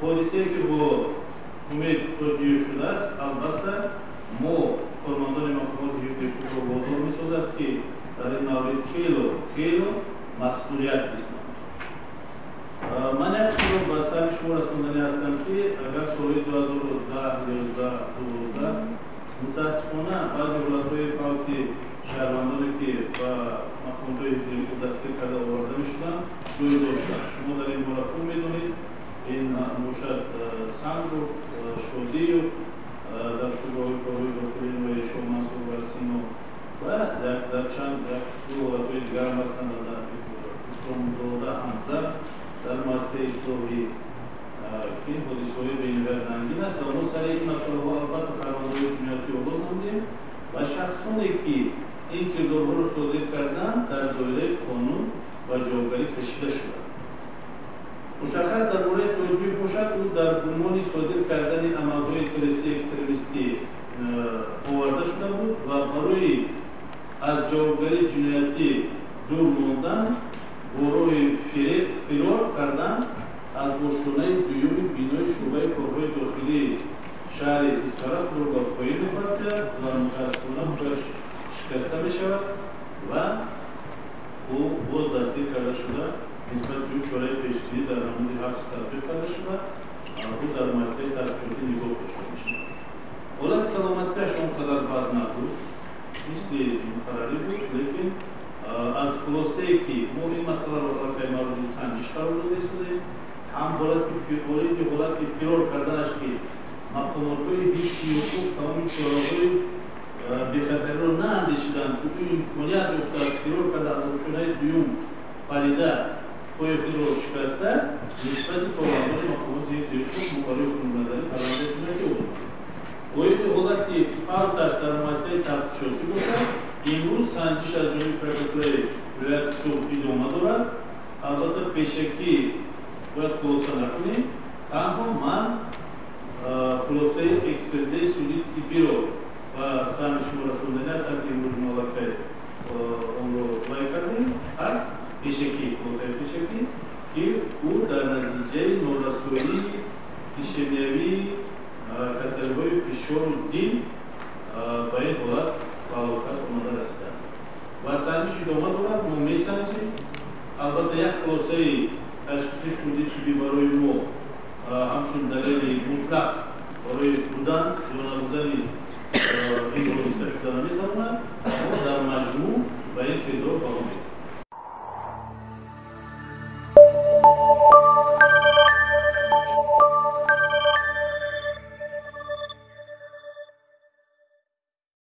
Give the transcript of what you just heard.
Ҳодисае ки бо Умед Тоҷиев шудааст, албатта мо кормандони мақомоти ҳифзи ҳуқуқро водор месозад, ки дар ин маврид хело хело масъулият ҳис кунанд. Ман як чизро ба сари шумо расонданӣ ҳастам, ки агар соли 2010, 11, 12 мутаассифона баъзе ҳолатҳои фавти шаҳрвандоне, ки ба мақомотҳои ҳифзи ҳуқуқ дастгир карда оварда мешуданд, ҷой доштанд. Шумо дар ин бора хуб медонед. Ин бошад Сангов, Шодиев, дар шӯъбаҳои корҳои дохилии ноҳияи Шоҳмансур ва Сино ва дар чанд ду ҳолатҳои дигар ҳам ҳастанд, дар Икромзода Ҳамза дар муассисаи ислоҳӣ, ки ҳодисаҳои бениҳоят рангин аст ва мо сари ин масъалаҳо албатта парвандаҳои ҷиноятӣ оғоз намудем ва шахсоне, ки ин кирдорҳоро содир карданд, дар доираи қонун ба ҷавобгарӣ кашида шуданд. Мушаххас дар бораи Тоҷиев бошад, ӯ дар гумони содир кардани амалҳои террористӣ экстремистӣ оварда шуда буд ва барои аз ҷавобгарии ҷиноятӣ дур мондан бо роҳи фирор кардан аз ошёнаи дуюми бинои шӯъбаи корҳои дохилии шаҳри Исфара худро ба поён мепартояд ва мутаассифона пояш шикаста мешавад ва ӯ боз дастгир карда шуда, нисбати ӯ чораи пешгирӣ дар намуди ҳабс татбиқ карда шуда, ӯ дар муассисаи тафтишотӣ нигоҳ дошта мешавад. Ҳолати саломатиаш он қадар бад набуд, мисли муқаррарӣ буд, лекин аз хулосае ки мо ин масъаларо аллакай мавриди санҷиш қарор дода истодаем, ҳам ҳолати фирор карданаш, ки мақомотҳои ҳифзи ҳуқуқ тамоми чораҳои бехатариро наандешиданд, ки ӯ имконият ёфтааст фирор карда аз ошёнаи дуюм парида пои худро шикастааст, нисбати кормандони мақомоти ҳифзи ҳуқуқ мо барои хунназарӣ парвандаи ҷиноятӣ оғоз кардем. Оиди ҳолати фавташ дар муассисаи тафтишотӣ бошад, имрӯз санҷиш аз ҷониби прокуратураи вилояти Суғд идома дорад. Албатта пешакӣ бояд хулоса накунем, танҳо ман хулосаи экспертизаи судии тиббиро ба саҳми шумо расонданӣ ҳастам, ки имрӯз мо аллакай онро лай кардем. Ҳаст пешакӣ, хулосаи пешакӣ, ки ӯ дар натиҷаи норасоии ишемиявии касалиҳои фишору дил ба ин ҳолат ба ҳалокат омада расидааст ва санҷиш идома дорад. Мо месанҷем. Албатта як хулосаи ташхиси судии тиббӣ барои мо ҳамчун далели мутлақ барои будан ё набудани ин ҳодиса шуда наметавонад. Мо дар маҷмӯъ ба ин кирдор баҳо медиҳем.